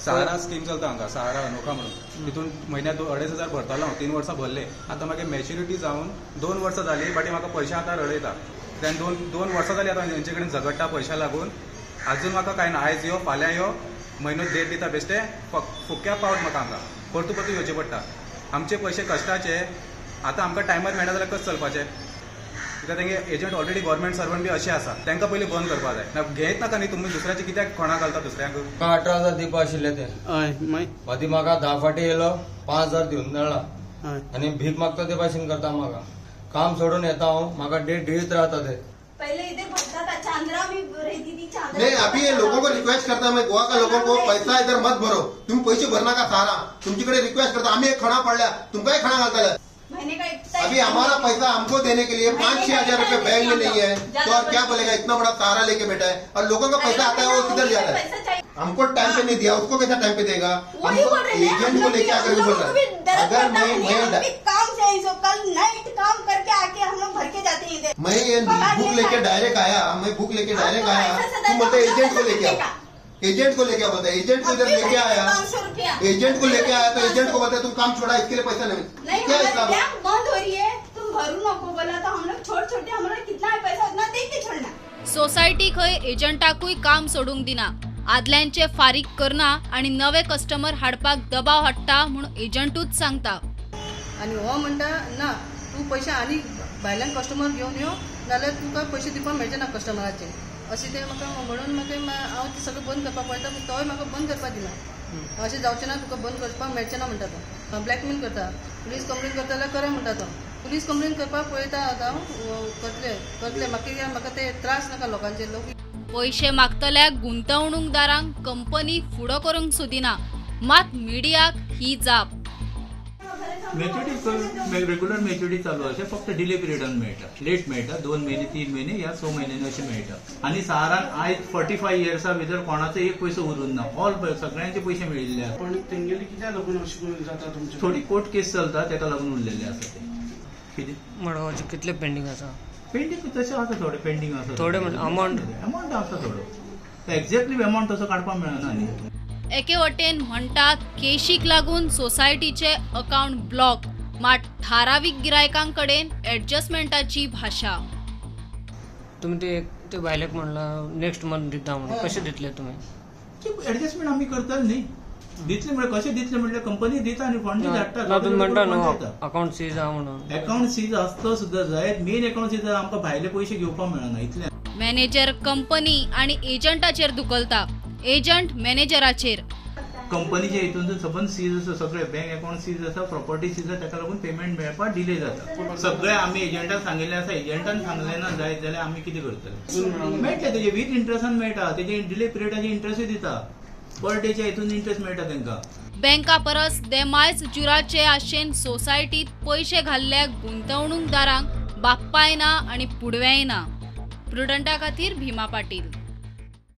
सहारा scheme चलता हांगा, सहारा अनोखा म्हणून, तितून म्हयन्याक 2,500 भरतालो हांव, 3 वर्सां भरले. आतां मागीर मॅच्युरिटी जावन 2 वर्सां जाली, बट म्हाका पयशे आतां रडयता. तेन्ना 2 वर्सां जाली आतां हेंचे कडेन झगडटा पयशा लागून. आजून म्हाका कांय ना, आयज यो फाल्यां यो, म्हयनो देड दिता बेश्टे फुक्या पावट म्हाका हांगा परतू परतू येवचें पडटा. आमचे पयशे कश्टाचे, आतां आमकां टायमार मेळना जाल्यार कशें चलपाचें? कित्याक तेंगे एजंट ऑलरेडी गव्हर्मेंट सर्वंट बी अशें आसा, तांकां पयलीं बंद करपाक जाय. ना घेयत नाका न्ही तुमी दुसऱ्याचे, कित्याक कोणाक घालता दुसऱ्यांक? 18,000 दिवपा आशिल्ले ते, मदीं म्हाका 10 फाटी येयलो, 5,000 दिवन मेळ्ळा आनी भीक मागता ते भाशेन करता. म्हाका काम सोडून येता हांव, म्हाका डेट दित रावता ते. पहले इधर भरता था, चांद्रा भी रहती थी, चांद्रा. नहीं, अभी ये लोगों को रिक्वेस्ट करता मैं, गोवा का लोगों को पैसा इधर मत भरो, तुम्ही पैसे भरना का सारा. तुमच्याकडे रिक्वेस्ट करता, आम्ही एक खणा पडल्या, तुमकाही खणा घालता. अभी हमारा पैसा हमको देने के लिए 5-6 हजार रुपए बैंक में नहीं है, तो और क्या बोलेगा? इतना बड़ा सहारा लेके बैठा है और लोगों का पैसा आता है वो किधर जा रहा है? हमको टाइम पे नहीं दिया, उसको कैसा टाइम पे देगा? हमको एजेंट को लेके आकर बोल रहा है. अगर मैं काम से कल नाइट काम करके आके हम लोग भर के जाते हैं. मैं ये बुक लेके डायरेक्ट आया, मैं बुक लेके डायरेक्ट आया, तुम बोलते एजेंट को लेके आओ, एजेंट को लेके बोलता है, एजेंट को इधर लेके आया, एजेंट को लेके आया तो एजेंट को बोलता है तुम काम छोड़ा, इसके लिए पैसा नहीं. क्या हिसाब बंद हो रही है, तुम भरू नको बोला तो हम लोग छोड़ छोटे, हम लोग कितना है पैसा उतना दे के छोड़ना. सोसायटी खंय एजंटाकूय काम सोडूंक दिना, आदल्यांचे फारीक करना आनी नवे कस्टमर हाडपाक दबाव हाडटा म्हूण एजंटूच सांगता. आनी हो म्हणटा ना तूं पयशे आनी भायल्यान कस्टमर घेवन यो, नाल्यार तुका पयशे दिवपाक मेळचे ना कस्टमराचे, अशें ते म्हाका म्हणून मागीर हांव तें सगळें बंद करपाक पळयता, पूण तोय म्हाका बंद करपाक दिना. अशें जावचें ना, तुका बंद करपाक मेळचें ना म्हणटा तो. ब्लॅकमेल करता, पुलीस कंप्लेन करता जाल्यार करा म्हणटा तो. पुलीस कंप्लेन करपाक पळयता आतां हांव, करतले करतले, म्हाका म्हाका ते त्रास नाका लोकांचे. लोक पयशे मागतल्या गुंतवणूकदारांक कंपनी फुडो करूंक सोदिना, मात मिडियाक ही जाप. मॅच्युरिटी रेग्युलर मॅच्युरिटी चालू अशें, फक्त डिले पिरियडान मेळटा, लेट मेळटा, 2 महिने 3 महिने या 6 महिन्यांनी अशें मेळटा. आनी सहारान आयज 45 इयर्सा भितर कोणाचो एक पयसो उरूंक ना, ऑल सगळ्यांचे पयशे मेळिल्ले आसा. पण तेंगेली कित्याक लागून अशें जाता तुमचें? थोडी कोर्ट केस चलता तेका लागून उरलेले आसा ते. कितें मडगांवचे कितले पेंडींग आसा? पेंडींग तशें आसा, थोडे पेंडींग आसा, थोडे अमाउंट अमाउंट आसा थोडो, एक्झॅक्टली अमाउंट तसो काडपाक मेळना न्ही. एके वटेन म्हणटात केशीक लागून सोसायटीचे अकाउंट ब्लॉक, मात थारावीक गिरायकांकडेन ऍडजस्टमेंटाची भाशा. तुम्ही ते ते भायल्याक म्हणला नेक्स्ट मंथ दिता म्हणून, कशें दितले तुम्ही? ऍडजस्टमेंट आमी करतले न्ही, दितले म्हळ्यार कशें दितले म्हळ्यार कंपनी दिता आनी फंड धाडटा. तुम्ही म्हणटा न्हू अकाउंट सीज आहा म्हणून, अकाउंट सीज आसतो सुद्दां जायत, मेन अकाउंट सीज आमकां भायले पयशे घेवपाक मेळना इतले. मॅनेजर कंपनी आनी एजंटाचेर धुकलता, एजंट मॅनेजराचेर. कंपनीच्या हितून सबंद सीज आसा, सगळे बँक अकाउंट सीज आसा, प्रॉपर्टी सीज आसा, ताका लागून पेमेंट मेळपाक डिले जाता. सगळे आमी एजंटाक सांगिल्लें आसा, एजंटान सांगलें ना जायत जाल्यार आमी कितें करतले? मेळटले तेजे वीथ इंट्रस्टान मेळटा, तेजे डिले पिरियडाचे इंट्रस्टूय दिता, पर डेच्या हितून इंट्रस्ट मेळटा तांकां. बँका परस देमायज जुराचे आशेन सोसायटीत पयशे घाल्ल्या गुंतवणूकदारांक बाप्पाय ना आनी पुडवेंय ना. प्रुडंटा खातीर भीमा पाटील.